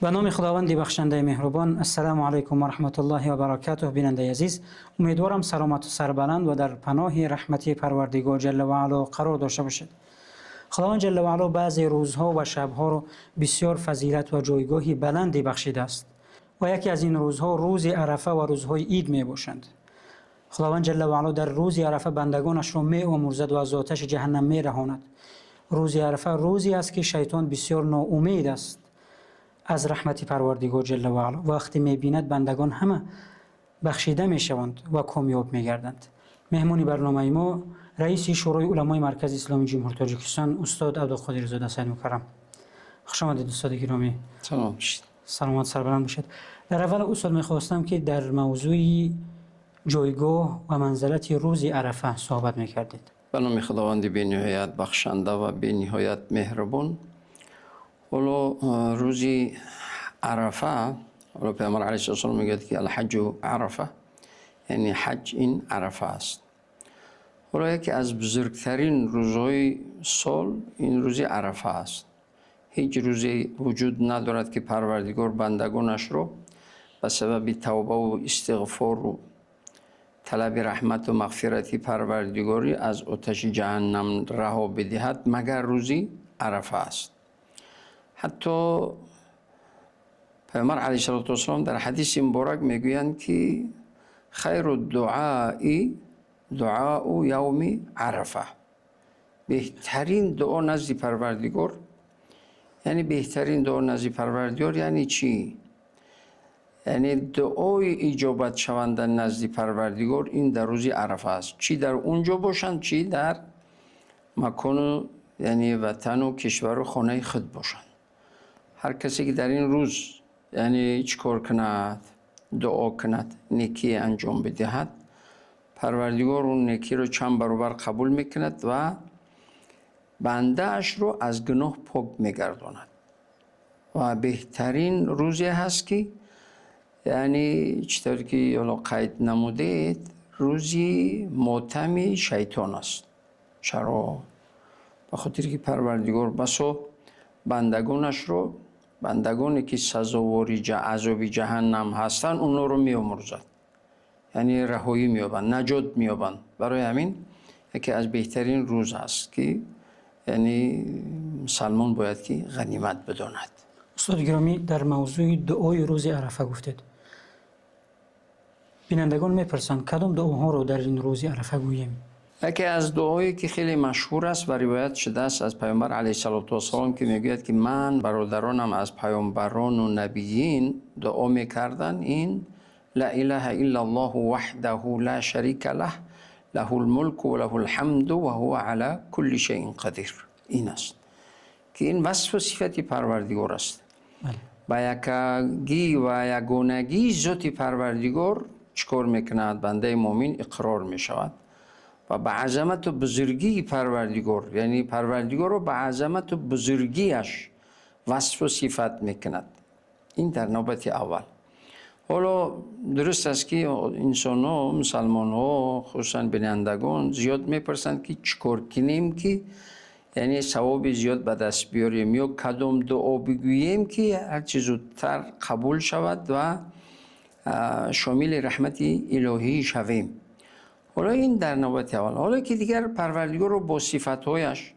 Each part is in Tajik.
Ба номи Худованди бахшандаи меҳрубон. Ассалому алайкум ва раҳматуллоҳи ва баракатуҳ. Бинандаи азиз, умедворам саломат ва сарбаланд ва дар паноҳи раҳмати Парвардигор ҷалла ва ало қарор дошта бошед. Худованд ҷалла ва ало баъзе рӯзҳо ва шабҳоро бисёр фазилат ва ҷойгоҳи баландӣ бахшидааст ва яке аз ин рӯзҳо рӯзи Арафа ва рӯзҳои Ид мебошанд. Худованд ҷалла ва ало дар рӯзи Арафа бандагонашро меомӯрзад ва аз оташи ҷаҳаннам мераҳонад. Рӯзи Арафа рӯзест ки шайтон бисёр ноумед аст аз раҳмати Парвардигор ҷалла ва ало. Вақте мебинад бандагон ҳама бахшида мешаванд ва комёб мегарданд. Меҳмони барномаи мо раиси Шӯрои уламои Маркази Исломии Ҷумҳурии Тоҷикистон устод Абдулқодирзода Саид Мукаррам. Хуш омадед, устоди гиромӣ. Салом бошед. Саломат, сарбаланд бошед. Дар аввал, устод, мехостам ки дар мавзӯи ҷойгоҳ ва манзилати рӯзи Арафа суҳбат мекардед. Ба номи Худованди бениҳоят бахшанда ва бениҳоят меҳрубон. Ҳоло рӯзи Арафа, ҳоло Паёмбар алайҳиссалом мегӯяд ки алҳаҷҷу Арафа, яъне ҳаҷ ин Арафа аст. Ҳоло яке аз бузургтарин рӯзҳои сол ин рӯзи Арафа аст. Ҳеҷ рӯзе вуҷуд надорад ки Парвардигор бандагонашро ба сабаби тавба ва истиғфор ва талаби раҳмат ва мағфирати Парвардигорӣ аз оташи ҷаҳаннам раҳо бидиҳад, магар рӯзи Арафа аст. Ҳатто Паёмбар алайҳиссалоту вассалом дар ҳадиси муборак мегӯянд ки хайру-д-дуъои дуъоу явми Арафа. Беҳтарин дуо назди Парвардигор, яъне беҳтарин дуо назди Парвардигор яъне чӣ? Яъне дуои иҷобатшаванда назди Парвардигор ин дар рӯзи Арафа аст. Чӣ дар он ҷо бошанд, чӣ дар макон, яъне ватан ва кишвар ва хонаи худ бошанд. Ҳар касе ки дар ин рӯз яъне чӣ кор кунад, дуо кунад, некӣ анҷом бидиҳад, Парвардигор он некиро чанд баробар қабул мекунад ва бандаашро аз гуноҳ пок мегардонад. Ва беҳтарин рӯзе ҳаст ки яъне чӣ тавр ки ҳоло қайд намудед, рӯзи мотами шайтон аст. Чаро? Ба хотири ки Парвардигор басо бандагонашро, бандагоне ки сазовори азоби ҷаҳаннам ҳастанд, онҳоро меомӯрзад. Яъне раҳоӣ меёбанд, наҷот меёбанд. Барои ҳамин яке аз беҳтарин рӯз аст ки яъне мусалмон бояд ки ғанимат бидонад. Устоди гиромӣ, дар мавзӯи дуои рӯзи Арафа гуфтед. Бинандагон мепурсанд, кадом дуоҳоро дар ин рӯзи Арафа гӯем? Яке аз дуоҳое ки хеле машҳур аст ва ривоят шудааст аз Паёмбар алайҳиссалоту вассалом ки мегӯяд ки ман бародаронам аз паёмбарон ва набиин дуо мекарданд, ин ла илаҳа иллаллоҳу ваҳдаҳу ла шарика лаҳ, лаҳул мулку ва лаҳул ҳамду ва ҳува ала кулли шайъин қадир. Ин аст ки ин васфу сифати Парвардигор аст. Ба якагӣ ва ягонагии зоти Парвардигор чӣ кор мекунад? Бандаи мӯмин иқрор мешавад ва ба азамату бузургии Парвардигор, яъне Парвардигорро ба азамату бузургиаш васфу сифат мекунад. Ин дар навбати аввал. Ҳоло дуруст аст ки инсонҳо, мусалмонҳо, хусусан бинандагон зиёд мепурсанд ки чӣ кор кунем ки яъне савоби зиёд ба даст биёрем ё кадом дуо бигӯем ки ҳарчи зудтар қабул шавад ва шомили раҳмати илоҳӣ шавем. Ҳоло ин дар навбати аввал. Ҳоло ки дигар Парвардигорро бо сифатҳояш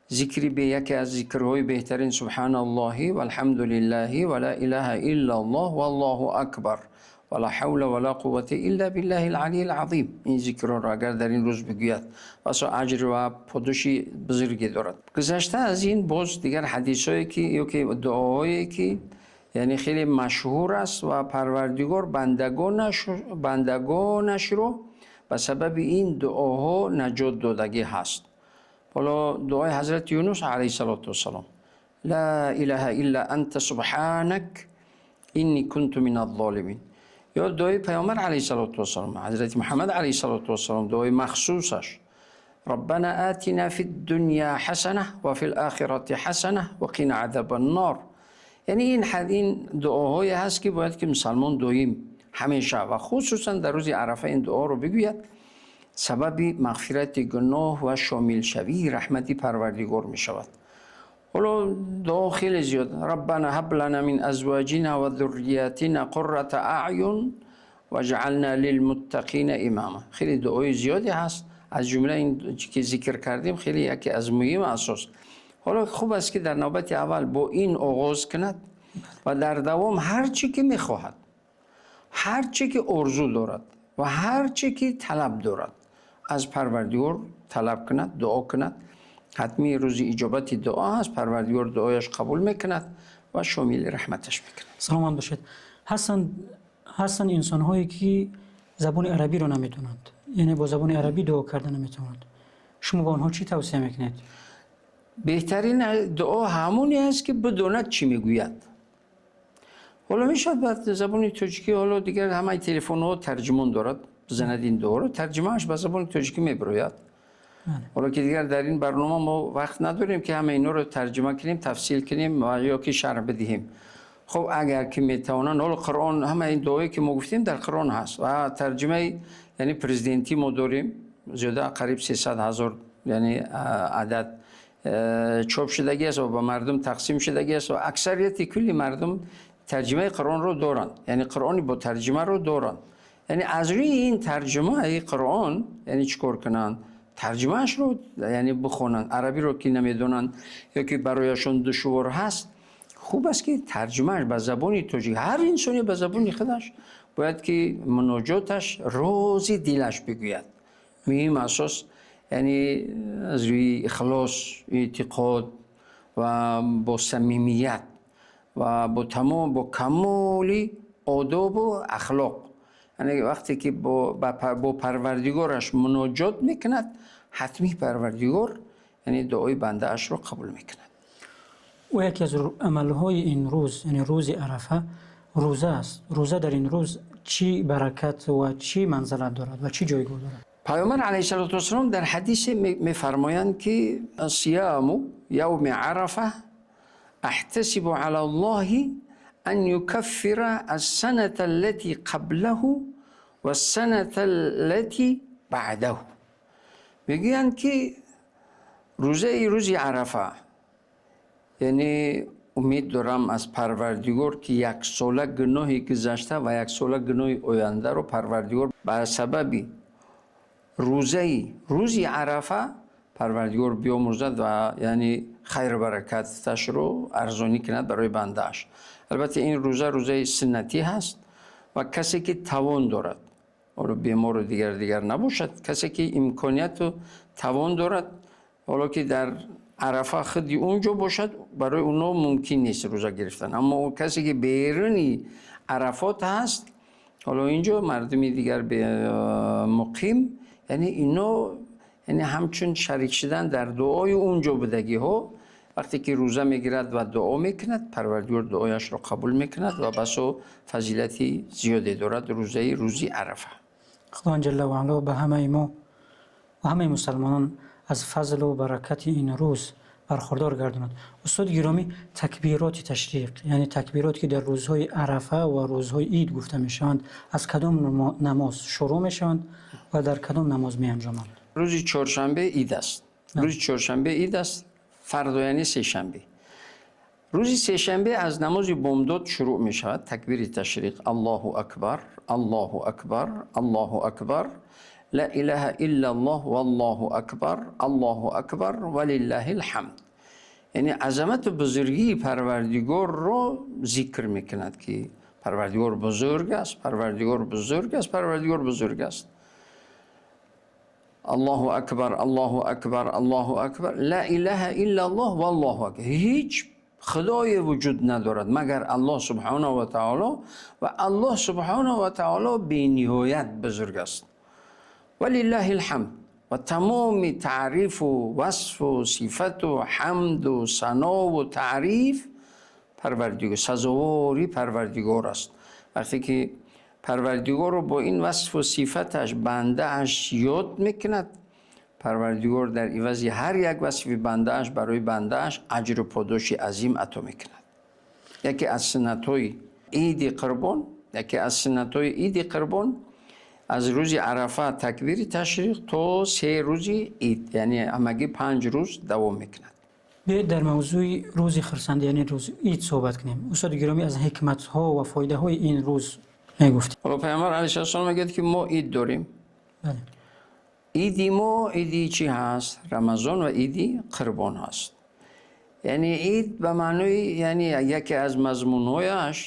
зикри бе яке аз зикрҳои беҳтарин субҳаналлоҳи валҳамдулиллаҳи ва ла илаҳа иллаллоҳ валлоҳу акбар ва ла ҳавла ва ла қуввата илла биллаҳил алийил азим. Ин зикрҳоро агар дар ин рӯз бигӯяд, басо аҷр ва подоши бузурге дорад. Гузашта аз ин боз дигар ҳадисҳое ки ё ки дуоҳое ки яъне хеле машҳур аст ва Парвардигор бандагонашро ба сабаби ин дуоҳо наҷот додагӣ ҳаст. Ҳоло дуои ҳазрати Юнус алайҳиссалоту вассалом: ла илаҳа илла анта субҳанак инни кунту миназ-золимин. Ё дуои Паёмбар алайҳиссалоту вассалом, ҳазрати Муҳаммад алайҳиссалоту вассалом, дуои махсусаш: Раббана атина фид-дунья ҳасана ва фил-охирати ҳасана ва қина азабан-нор. Яъне ин дуоҳое ҳаст ки бояд ки мусалмон доим ҳамеша ва хусусан дар рӯзи Арафа ин дуоро бигӯяд, сабаби мағфирати гуноҳ ва шомилшавии раҳмати Парвардигор мешавад. Ҳоло дуо хеле зиёд. Раббана ҳаб лана мин азвоҷина ва зурриятина қуррата аъюн ваҷъална лилмуттақина имома. Хеле дуои зиёде ҳаст. Аз ҷумла ин ки зикр кардем хеле яке аз муҳим асос. Ҳоло хуб аст ки дар навбати аввал бо ин оғоз кунад ва дар давом ҳар чӣ ки мехоҳад, ҳар чӣ ки орзу дорад ва ҳар чӣ ки талаб дорад аз Парвардигор талаб кунад, дуо кунад. Ҳатмӣ рӯзи иҷобати дуо ҳаст, Парвардигор дуояш қабул мекунад ва шомили раҳматаш мекунад. Саломат бошед. Ҳастанд инсонҳое ки забони арабиро наметавонанд, яъне бо забони арабӣ дуо карда наметавонанд. Шумо ба онҳо чӣ тавсия мекунед? Беҳтарин дуо ҳамоне аст ки бидонад чӣ мегӯяд. Ҳоло мешавад ба забони тоҷикӣ, ҳоло дигар ҳамаи телефонҳо тарҷумон дорад, бизанад ин дуоро, тарҷумааш ба забони тоҷикӣ мебарояд. Ҳоло ки дигар дар ин барнома мо вақт надорем ки ҳама инҳоро тарҷума кунем, тафсил кунем ва ё ки шарҳ бидиҳем. Хуб, агар ки метавонанд, ҳоло Қуръон, ҳама ин дуое ки мо гуфтем дар Қуръон ҳаст ва тарҷумаи яъне президентӣ мо дорем, зиёда қариб 300 ҳазор яъне адад чоп шудагӣ аст ва ба мардум тақсим шудагӣ аст ва аксарияти кулли мардум тарҷумаи Қуръонро доранд, яъне Қуръони бо тарҷумаро доранд. Яъне аз рӯи ин тарҷумаи Қуръон яъне чӣ кор кунанд? Тарҷумаашро яъне бихонанд. Арабиро ки намедонанд ё ки барояшон душвор ҳаст, хуб аст ки тарҷумааш ба забони тоҷик, ҳар инсоне ба забони худаш бояд ки муноҷоташ рози дилаш бигӯяд. Муҳим асос яъне аз рӯи ихлос, эътиқод ва бо самимият ва бо тамом, бо камоли одобу ахлоқ. Яъне вақте ки бо Парвардигораш муноҷот мекунад, ҳатмӣ Парвардигор яъне дуои бандаашро қабул мекунад. Ва яке аз амалҳои ин рӯз, яъне рӯзи Арафа, рӯза аст. Рӯза дар ин рӯз чӣ баракат ва чӣ манзилат дорад ва чӣ ҷойгоҳ дорад? Паёмбар алайҳиссалоту вассалом дар ҳадисе мефармоянд ки сияму явми Арафа аҳтасибу алаллоҳи ан юкаффира ас-саната аллати қаблаҳу вас-саната аллати баъдаҳу. Мегӯянд ки рӯзаи рӯзи Арафа, яъне умед дорам аз Парвардигор ки яксола гуноҳи гузашта ва яксола гуноҳи ояндаро Парвардигор ба сабаби рӯзаи рӯзи Арафа Парвардигор биомӯзад ва яъне хайру баракаташро арзонӣ кунад барои бандааш. Албатта ин рӯза рӯзаи суннатӣ ҳаст ва касе ки тавон дорад, ҳоло бемору дигар набошад, касе ки имконияту тавон дорад, ҳоло ки дар Арафа худи унҷо бошад, барои онҳо мумкин нест рӯза гирифтан. Аммо касе ки беруни Арафот ҳаст, ҳоло инҷо мардуми дигар муқим, яъне ино яъне ҳамчун шарик шудан дар дуои унҷо будагиҳо, вақте ки рӯза мегирад ва дуо мекунад, Парвардигор дуояшро қабул мекунад ва басо фазилати зиёде дорад рӯзаи рӯзи Арафа. Худованд ҷалла ва ало ба ҳамаи мо ва ҳамаи мусалмонон аз фазлу баракати ин рӯз бархурдор гардонад. Устоди гиромӣ, такбироти ташриқ, яъне такбирот ки дар рӯзҳои Арафа ва рӯзҳои ид гуфта мешаванд, аз кадом намоз шурӯъ мешаванд ва дар кадом намоз меанҷоманд? Рӯзи чоршанбе ид аст. Рӯзи чоршанбе ид аст, фардо яъне сешанбе. Рӯзи сешанбе аз намози бомдод шурӯъ мешавад такбири ташриқ. Аллоҳу акбар, Аллоҳу акбар, Аллоҳу акбар, ла илаҳа иллаллоҳ валлоҳу акбар, Аллоҳу акбар валиллаҳил ҳамд. Яъне азамату бузургии Парвардигорро зикр мекунад ки Парвардигор бузург аст, Парвардигор бузург аст, Парвардигор бузург аст. Аллоҳу акбар, Аллоҳу акбар, Аллоҳу акбар, ла илаҳа иллаллоҳ валлоҳу акбар. Ҳеҷ худое вуҷуд надорад магар Аллоҳ субҳонаҳу ва таоло, ва Аллоҳ субҳонаҳу ва таоло бениҳоят бузург аст. Валиллаҳил ҳамд. Ва тамоми таърифу васфу сифату ҳамду санову таъриф Парвардигор, сазовори Парвардигор аст. Вақте ки Парвардигорро бо ин васфу сифаташ бандааш ёд мекунад, Парвардигор дар ивази ҳар як васфи бандааш барои бандааш аҷру подоши азим ато мекунад. Яке аз суннатҳои иди қурбон, яке аз суннатҳои иди қурбон аз рӯзи Арафа такбири ташриқ то 3 рӯзи ид, яъне ҳамагӣ 5 рӯз давом мекунад. Биёед дар мавзӯи рӯзи хурсандӣ, яъне рӯзи Ид суҳбат кунем. Устоди гиромӣ, аз ҳикматҳо ва фоидаҳои ин рӯз мегуфтед. Ҳоло Паёмбар алайҳиссалом мегӯяд, ки мо Ид дорем. Бале. Иди мо иди чӣ ҳаст? Рамазон ва Иди Қурбон ҳаст. Яъне Ид ба маънои, яъне яке аз мазмунҳояш,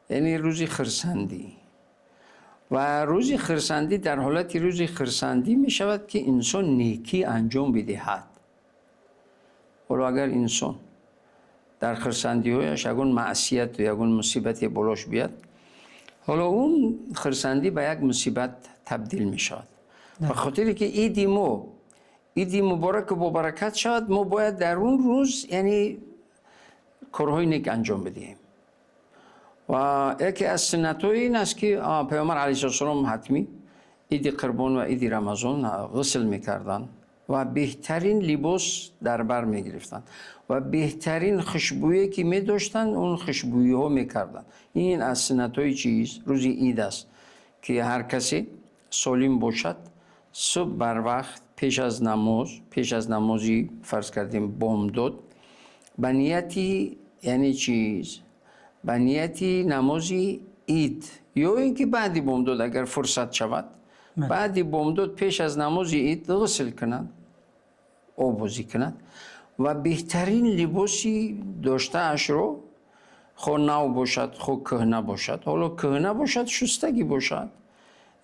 яъне рӯзи хурсандӣ. Ва рӯзи хурсандӣ дар ҳолати рӯзи хурсандӣ мешавад, ки инсон некӣ анҷом бидиҳад. Ҳоло агар инсон дар хурсандиҳояш ягон маъсият ва ягон мусибате болош биёд, ҳоло он хурсандӣ ба як мусибат табдил мешавад. Ба хотире ки иди мо иди муборак ва бо баракат шавад, мо бояд дар он рӯз, яъне корҳои нек анҷом бидиҳем. Ва яке аз суннатҳои ин аст, ки Паёмбар алайҳиссалом ҳатмӣ Иди Қурбон ва Иди Рамазон ғусл мекарданд ва беҳтарин либос дар бар мегирифтанд ва беҳтарин хушбӯе ки медоштанд, он хушбӯиҳо мекарданд. Ин аз суннатҳои чиз рӯзи Ид аст, ки ҳар касе солим бошад, субҳ бар вақт пеш аз намоз, пеш аз намози фарз кардем бомдод, ба нияти, яъне чиз, ба нияти намози Ид ё инки баъди бомдод агар фурсат шавад, баъди бомдод пеш аз намози Ид ғусл кунад, обозӣ кунад ва беҳтарин либоси доштаашро, хо нав бошад, хо кӯҳна бошад, ҳоло кӯҳна бошад, шустагӣ бошад,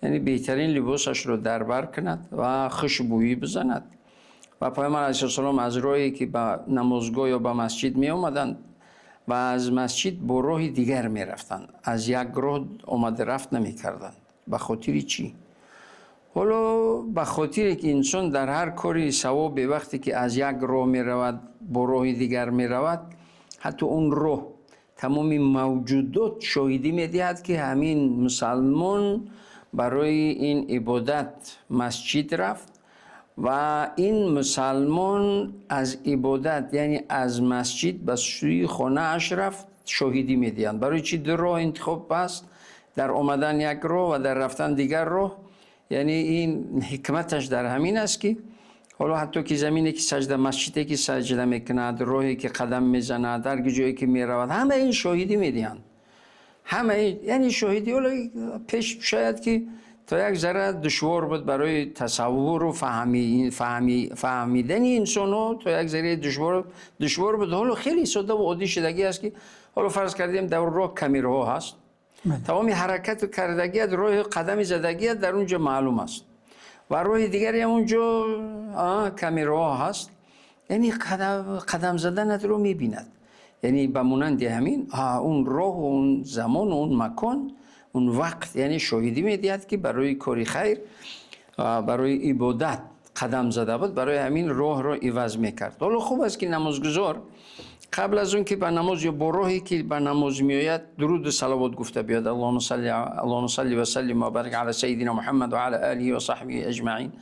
яъне беҳтарин либосашро дар бар кунад ва хушбӯӣ бизанад. Ва Паёмбар алайҳиссалом аз роҳе ки ба намозгоҳ ё ба масҷид меомаданд ва аз масҷид бо роҳи дигар мерафтанд, аз як роҳ омада рафт намекарданд. Ба хотири чӣ? Ҳоло ба хотире ки инсон дар ҳар кори савобе вақте ки аз як роҳ меравад бо роҳи дигар меравад, ҳатто он роҳ тамоми мавҷудот шоҳидӣ медиҳад, ки ҳамин мусалмон барои ин ибодат масҷид рафт ва ин мусалмон аз ибодат, яъне аз масҷид ба сӯи хонааш рафт, шоҳидӣ медиҳанд. Барои чӣ ду роҳ интихоб аст? Дар омадан як роҳ ва дар рафтан дигар роҳ. Яъне ин ҳикматаш дар ҳамин аст, ки ҳоло ҳатто ки замине ки саҷда, масҷиде ки саҷда мекунад, роҳе ки қадам мезанад, ҳар ҷое ки меравад, ҳама ин шоҳидӣ медиҳанд. Ҳама ин, яъне шоҳидӣ. Ҳоло пеш шояд ки то як зарра душвор буд барои тасаввур ва фаҳмидани инсонҳо, то як зарра душвор буд. Ҳоло хеле сода ва оддӣ шудагӣ аст, ки ҳоло фарз кардем дар роҳ камераҳо ҳаст, тамоми ҳаракат ва кардагият, роҳи қадами задагият дар он ҷо маълум аст ва роҳи дигаре ҳам он ҷо камераҳо ҳаст, яъне қадам заданатро мебинад. Яъне ба монанди ҳамин он роҳ, он замон, он макон, он вақт, яъне шоҳидӣ медиҳад, ки барои кори хайр, барои ибодат қадам зада буд, барои ҳамин роҳро иваз мекард. Ҳоло хуб аст, ки намозгузор қабл аз он ки ба намоз ё бо роҳе ки ба намоз меояд, дуруду салавот гуфта биёяд. Аллоҳумма салли ва саллим ва барик ала саййидина Муҳаммад ва ала олиҳи ва саҳбиҳи аҷмаин.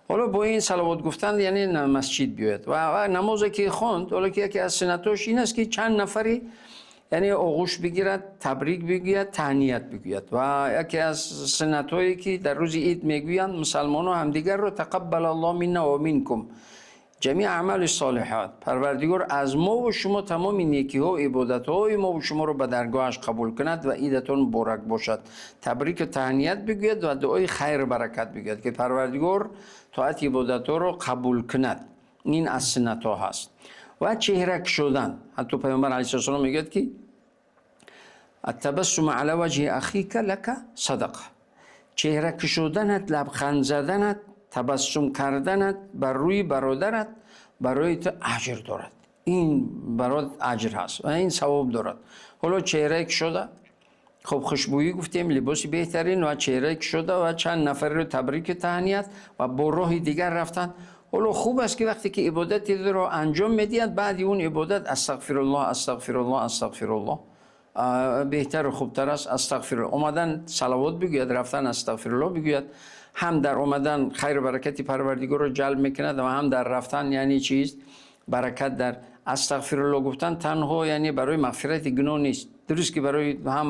Ҳоло бо ин салавот гуфтан, яъне масҷид биёяд ва намозе ки хонд, ҳоло ки яке аз суннатҳояш ин аст, ки чанд нафаре, яъне оғӯш бигирад, табрик бигӯяд, таҳният бигӯяд. Ва яке аз суннатҳое ки дар рӯзи Ид мегӯянд мусалмонҳо ҳамдигарро, тақаббалаллоҳу минна ва минкум ҷамиъ аъмали солиҳот, Парвардигор аз мо ва шумо тамоми некиҳо, ибодатҳои мо ва шуморо ба даргоҳаш қабул кунад ва идатон муборак бошад. Табрик ва таҳният бигӯяд ва дуои хайру баракат бигӯяд, ки Парвардигор тоати ибодатҳоро қабул кунад. Ин аз суннатҳо ҳаст. Ва чеҳра кушодан, ҳатто Паёмбар алайҳиссалом мегӯяд, ки аттабассуму ала ваҷҳи ахика лака садақа. Чеҳра кушоданат, лабханд заданат, табассум карданат бар рӯи бародарат барои ту аҷр дорад. Ин барот аҷр ҳаст ва ин савоб дорад. Ҳоло чеҳраи кушода, хуб хушбӯӣ гуфтем, либоси беҳтарин ва чеҳраи кушода ва чанд нафарро табрик ва таҳният ва бо роҳи дигар рафтан. Ҳоло хуб аст, ки вақте ки ибодатеро анҷом медиҳад, баъди он ибодат астағфируллоҳ, астағфируллоҳ, астағфируллоҳ, беҳтар ва хубтар аст. Астағфируллоҳ омадан салавот бигӯяд, рафтан астағфируллоҳ бигӯяд, ҳам дар омадан хайру баракати Парвардигорро ҷалб мекунад ва ҳам дар рафтан, яъне чиз баракат дар астағфируллоҳ гуфтан танҳо яъне барои мағфирати гуноҳ нест. Дуруст ки барои ҳам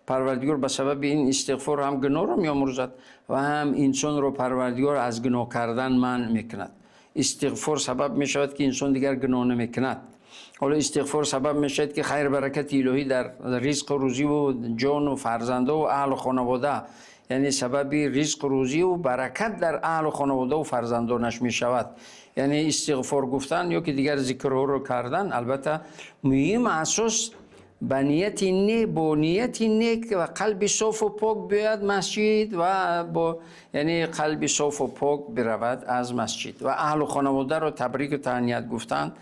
Парвардигор ба сабаби ин истиғфор ҳам гуноҳро меомӯрзад ва ҳам инсонро Парвардигор аз гуноҳ кардан манъ мекунад. Истиғфор сабаб мешавад, ки инсон дигар гуноҳ намекунад. Ҳоло истиғфор сабаб мешавад, ки хайру баракати илоҳӣ дар ризқу рӯзӣ ва ҷону фарзандон ва аҳлу хонавода, яъне сабаби ризқу рӯзӣ ва баракат дар аҳлу хонавода ва фарзандонаш мешавад. Яъне истиғфор гуфтан ё ки дигар зикрҳоро кардан, албатта муҳим асос ба нияти нек, бо нияти нек ва қалби софу пок биёяд масҷид ва бо яъне қалби софу пок биравад аз масҷид ва аҳлу хонаводаро табрику таҳният гуфтан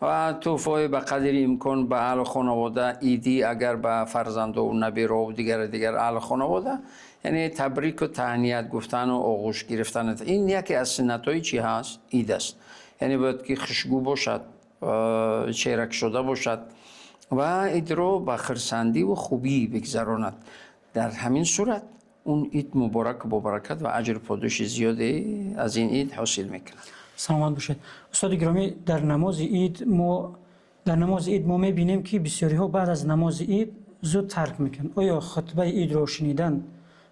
ва туҳфаҳои ба қадри имкон ба аҳлу хонавода, идӣ агар ба фарзанду набераҳо ва дигар аҳлу хонавода, яъне табрику таҳният гуфтан ва оғӯш гирифтан. Ин яке аз суннатҳои чӣ ҳаст? Ид аст. Яъне бояд ки хушгӯ бошад, чеҳра кушода бошад ва идро ба хурсандӣ ва хубӣ бигзаронад. Дар ҳамин сурат он ид муборак бо баракат ва аҷру подоши зиёде аз ин ид ҳосил мекунад. Саломат бошед. Устоди гиромӣ, дар намози ид мо мебинем, ки бисёриҳо баъд аз намози ид зуд тарк мекунанд. Оё хутбаи идро шунидан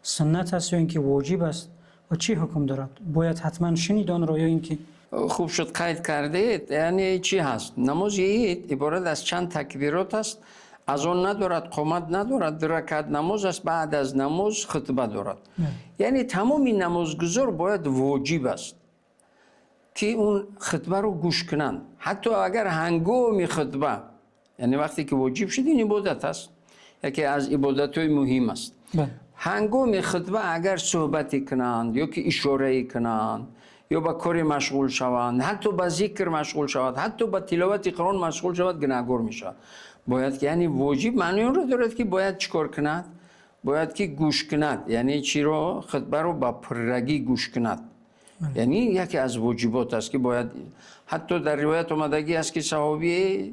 суннат аст ё ин ки воҷиб аст ва чӣ ҳукм дорад? Бояд ҳатман шунид онро ё ин ки Хуб шуд, қайд кардед. Яъне чӣ ҳаст? Намози ид иборат аз чанд такбирот аст, азон надорад, қомат надорад, ду ракат намоз аст, баъд аз намоз хутба дорад. Яъне тамоми намозгузор бояд, воҷиб аст, ки он хутбаро гӯш кунанд. Ҳатто агар ҳангоми хутба, яъне вақте ки воҷиб шуд, ин ибодат аст, яке аз ибодатҳои муҳим аст. Ҳангоми хутба агар суҳбате кунанд ё ки ишорае кунанд ё ба коре машғул шаванд, ҳатто ба зикр машғул шавад, ҳатто ба тиловати Қуръон машғул шавад, гунаҳгор мешавад. Бояд ки, яъне воҷиб маънои онро дорад, ки бояд чӣ кор кунад? Бояд ки гӯш кунад. Яъне чиро? Хутбаро ба пуррагӣ гӯш кунад. Яъне яке аз воҷибот аст, ки бояд. Ҳатто дар ривоят омадагӣ аст, ки саҳобӣ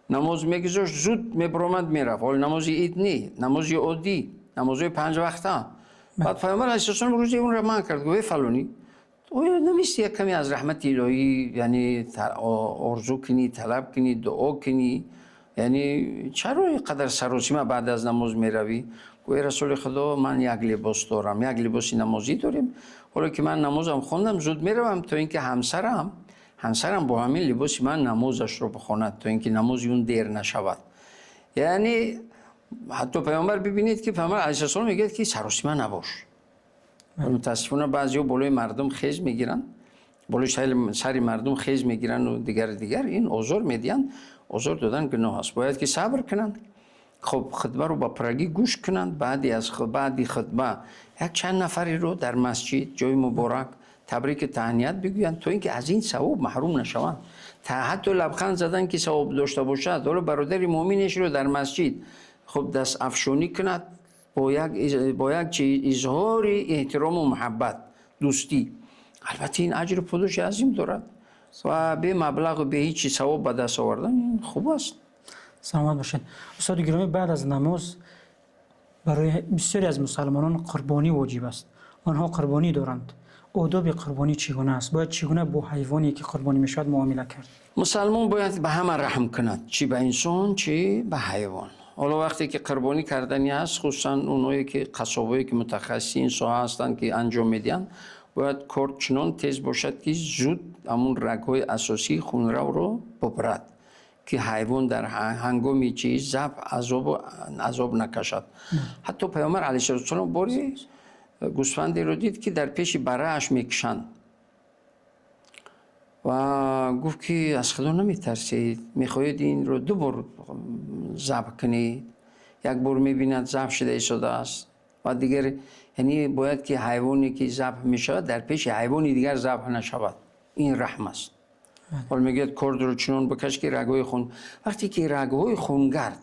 намоз мегузошт, зуд мебаромад, мерафт. Ҳол намози ид не, намози оддӣ, намозҳои панҷ вақта. Баъд Паёмбар алайҳиссалом рӯзе онро манъ кард, гуфт: «Эй фалонӣ, оё намести як каме аз раҳмати илоҳӣ, яъне орзу кунӣ, талаб кунӣ, дуо кунӣ? Яъне чаро инқадар саросима баъд аз намоз меравӣ?» Гуфт: «Эй Расули Худо, ман як либос дорам, як либоси намозӣ дорем. Ҳоло ки ман намозам хондам, зуд меравам, то инки ҳамсарам бо ҳамин либоси ман намозашро бихонад, то инки намози он дер нашавад». Яъне ҳатто Паёмбар, бибинед, ки Паёмбар алайҳиссалом мегӯяд, ки саросима набош. Мутаассифона, баъзеҳо болои мардум хез мегиранд, болои сари мардум хез мегиранд ва дигар ин озор медиҳанд. Озор додан гуноҳ аст. Бояд ки сабр кунанд, хуб, хутбаро ба пуррагӣ гӯш кунанд. Баъди хутба як чанд нафареро дар масҷид, ҷои муборак, табрику таҳният бигӯянд, то ин ки аз ин савоб маҳрум нашаванд. Ҳатто лабханд задан ки савоб дошта бошад, ҳоло бародари муъминешро дар масҷид, хуб, даст афшонӣ кунад бо як чи изҳори эҳтирому муҳаббат, дӯстӣ, албатта ин аҷру подоши азим дорад ва бе маблағу бе ҳеҷ чи савоб ба даст овардан ин хуб аст. Саломат бошед. Устоди гиромӣ, баъд аз намоз барои бисёре аз мусалмонон қурбонӣ воҷиб аст. Онҳо қурбонӣ доранд. Одоби қурбонӣ чӣ гуна аст? Бояд чӣ гуна бо ҳайвоне, ки қурбонӣ мешавад, муомила кард? Мусалмон бояд ба ҳама раҳм кунад, чӣ ба инсон, чӣ ба ҳайвон. Ҳоло вақте ки қурбонӣ карданӣ аст, хусусан оное ки қассобое, ки мутахассиси ин соҳа ҳастанд, ки анҷом медиҳанд, бояд корд чунон тез бошад, ки зуд ҳамун рагҳои асосии хунравро бубрад, ки ҳайвон дар ҳангоми чи забҳ азоб накашад. Ҳатто Паёмбар алайҳиссалом боре гӯсфандеро дид, ки дар пеши барааш мекушанд, ва гуфт, ки аз Худо наметарсед? Мехоҳед инро ду бор забҳ кунед? Як бор мебинад, забҳ шуда истодааст ва дигар. Яъне бояд ки ҳайвоне, ки забҳ мешавад, дар пеши ҳайвони дигар забҳ нашавад. Ин раҳм аст. Ҳол мегӯяд, кордро чунон бикаш, ки рагҳои хун, вақте ки рагҳои хунгард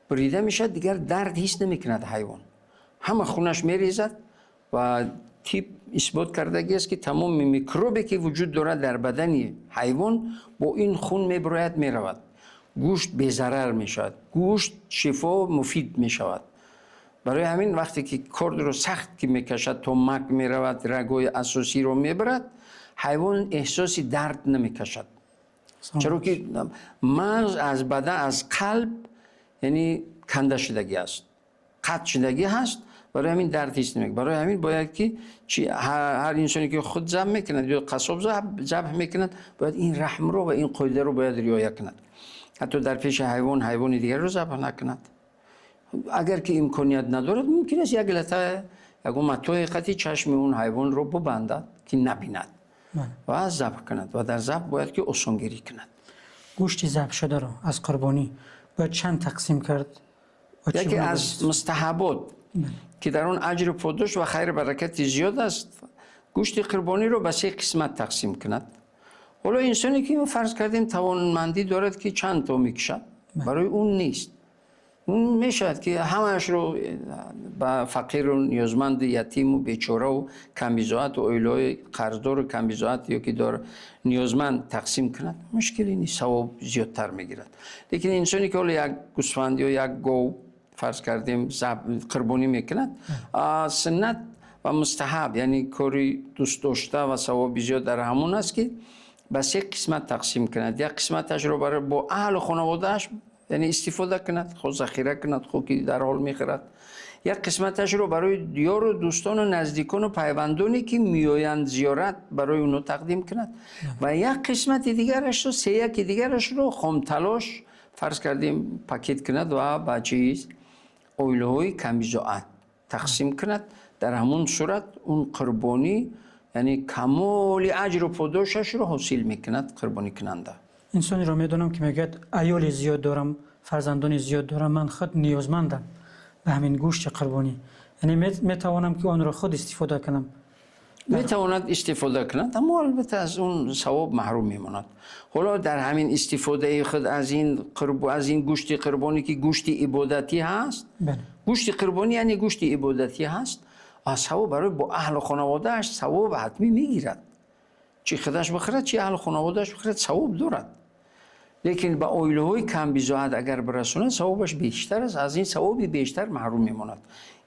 бурида мешавад, дигар дард ҳис намекунад ҳайвон, ҳама хунаш мерезад. Ва тиб исбот кардагиаст, ки тамоми микробе, ки вуҷуд дорад дар бадани ҳайвон, бо ин хун мебирояд, меравад. Гӯшт безарар мешавад, гӯшт шифо, муфид мешавад. Барои ҳамин вақте ки кордро сахт ки мекашад, то мак меравад, рагҳои асосиро мебарад, ҳайвон эҳсоси дард намекашад, чаро ки мағз аз бадан, аз қалб, яъне канда шудагӣ аст, қатъ шудагӣ ҳаст. Барои ҳамин дард ҳис намекунад. Барои ҳамин бояд ки ҳар инсоне ки худ забҳ мекунад ё қассоб забҳ мекунад, бояд ин раҳмро ва ин қоидаро бояд риоя кунад. Ҳатто дар пеши ҳайвон ҳайвони дигарро забҳ накунад. Агар ки имконият надорад, мумкин аст як лата, як матои қатӣ чашми он ҳайвонро бибандад, ки набинад ва забҳ кунад. Ва дар забҳ бояд ки осонгирӣ кунад. Гӯшти забҳшударо аз қурбонӣ бояд чанд тақсим кард? Яке аз мустаҳаббот, ки дар он аҷру подош ва хайру баракат зиёд аст, гӯшти қурбониро ба се қисмат тақсим кунад. Ҳоло инсоне ки фарз кардем тавонмандӣ дорад, ки чанд то мекашад, барои он нест. Он мешавад ки ҳамааш-ро ба фақир ва ниёзманд, ятим ва бечора ва камбизоат ва оилаҳои қарздор ва камбизоат ё ки дор ниёзманд тақсим кунад, мушкиле нест, савоб зиёдтар мегирад. Лекин инсоне ки ҳоло як гӯсфанд ё як гов фарз кардем қурбонӣ мекунад, суннат ва мустаҳаб, яъне кори дӯст дошта ва савоби зиёд дар ҳамон аст, ки ба се қисмат тақсим кунад. Як қисматашро барои бо аҳли хонаводааш, яъне истифода кунад, худ захира кунад, худ ки дар ҳол мехӯрад. Як қисматашро барои ёру дӯстон ва наздикон ва пайвандоне ки меоянд зиёрат, барои онҳо тақдим кунад. Ва як қисмати дигарашро, се яки дигарашро хомталош фарз кардем пакет кунад ва ба чиз оилаҳои камбизоат тақсим кунад. Дар ҳамон сурат он қурбонӣ, яъне камоли аҷру подошашро ҳосил мекунад қурбонӣ кунанда. Инсонеро медонам, ки мегӯяд аёли зиёд дорам, фарзандони зиёд дорам, ман худ ниёзмандам ба ҳамин гӯшти қурбонӣ, яъне метавонам ки онро худ истифода кунам. Метавонад истифода кунад, аммо албатта аз он савоб маҳрум мемонад. Ҳоло дар ҳамин истифодаи худ аз ин қурб, аз ин гӯшти қурбонӣ, ки гӯшти ибодатӣ ҳаст, гӯшти қурбонӣ яъне гӯшти ибодатӣ ҳаст, аз савоб барои бо аҳли хонаводааш савоб ҳатмӣ мегирад. Чӣ худаш бихӯрад, чӣ аҳли хонаводааш бихӯрад, савоб дорад. Лекин ба оилаҳои камбизоат агар бирасонад, савобаш бештар аст, аз ин савоби бештар маҳрум мемонад.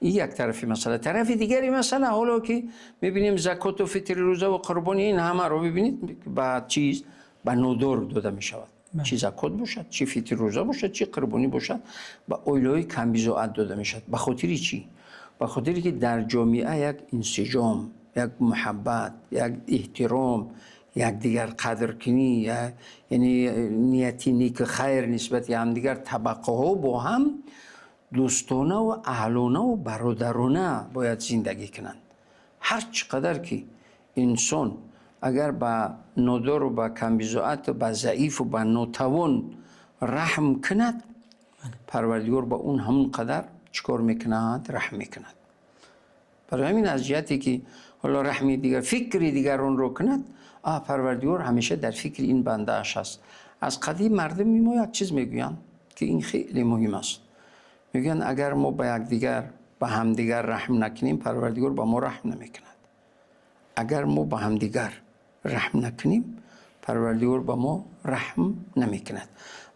Ин як тарафи масъала. Тарафи дигари масъала, ҳоло ки мебинем закот ва фитри рӯза ва қурбонӣ, ин ҳамаро бибинед ба чиз, ба нодор дода мешавад. Чӣ закот бошад, чӣ фитри рӯза бошад, чӣ қурбонӣ бошад, ба оилаҳои камбизоат дода мешавад. Ба хотири чӣ? Ба хотири ки дар ҷомеа як инсиҷом, як муҳаббат, як эҳтиром, якдигар қадркунӣ, яъне нияти нек хайр нисбати ҳамдигар, табақаҳо бо ҳам дӯстона ва аҳлона ва бародарона бояд зиндагӣ кунанд. Ҳар чӣ қадар ки инсон агар ба нодор ва ба камбизоат ва ба заиф ва ба нотавон раҳм кунад, Парвардигор ба он ҳамон қадар чӣ кор мекунад? Раҳм мекунад. Барои ҳамин аз ҷиҳате ки ҳоло раҳми дигар, фикри дигаронро кунад, Парвардигор ҳамеша дар фикри ин бандааш аст. Аз қадим мардуми мо як чиз мегӯянд, ки ин хеле муҳим аст. Мегӯянд агар мо ба якдигар, ба ҳамдигар раҳм накунем, Парвардигор ба мо раҳм намекунад. Агар мо ба ҳамдигар раҳм накунем, Парвардигор ба мо раҳм намекунад.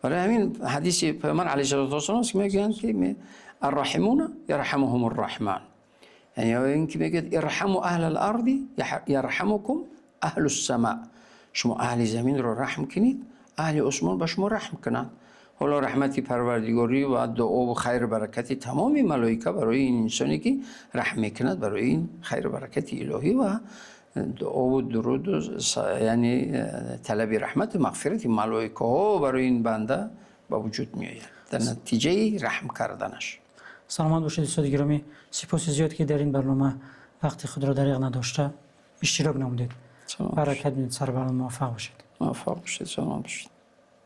Барои ҳамин ҳадиси Паёмбар алайҳиссалоту вассалом аст, ки мегӯянд ки арраҳимуна ярҳамуҳумур раҳман. Яъне ин ки мегӯяд ирҳаму аҳлал арди ярҳамукум аҳлус само. Шумо аҳли заминро раҳм кунед, аҳли осмон ба шумо раҳм кунанд. Ҳоло раҳмати Парвардигорӣ ва дуо ва хайру баракати тамоми малоика барои ин инсоне ки раҳм мекунад, барои ин хайру баракати илоҳӣ ва дуо ва дуруд, яъне талаби раҳмат ва мағфирати малоикаҳо барои ин банда ба вуҷуд меояд дар натиҷаи раҳм карданаш. Саломат бошед, устоди гиромӣ. Сипоси зиёд, ки дар ин барнома вақти худро дареғ надошта иштирок намудед. Баракат бинед, сарбаланд, муваффақ бошед. Муваффақ бошед, саломат бошед.